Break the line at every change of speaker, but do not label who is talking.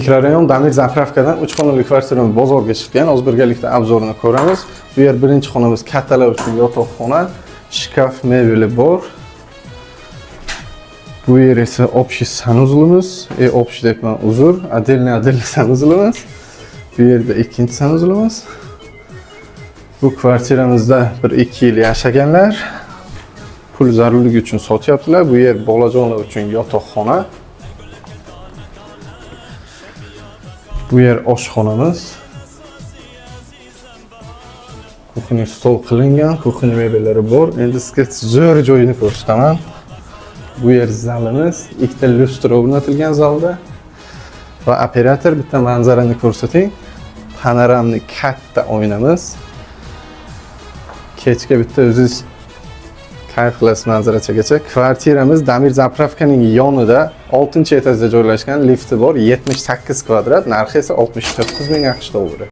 Mikrorayon Damir Zapravkadan 3 xonali kvartiramiz bozorga chiqqan. Hozir birgalikda обзор ini ko'ramiz. Bu yer birinchi xonamiz, kattalar uchun yotoqxona, shkaf mebeli bor. Bu yer esa общий санузел imiz. Общий deyapman, uzr, отдельный отдельный санузел imiz. Bu yerda ikkinchi санузел imiz. Bu kvartiramizda 1-2 yil yashaganlar. Pul zarurligi uchun sotyaptilar. Bu yer bolajonlar uchun yotoqxona. Bu yer oshxonamiz. Кухня stol qilingan, кухня mebellari bor. Endi sizga zo'r joyini ko'rsataman. Bu yer zalimiz, ikkita lyustra o'rnatilgan zalda. Va operator, bitta manzarani ko'rsating. Panoramli katta oynamiz. Kechga bitta o'zingiz kayf qilasiz manzarachagacha. Kvartiramiz Damir Zapravkaning yonida 6-etajda joylashgan, lifti bor, 78 kvadrat, narxi esa 69 ming AQSh dollari.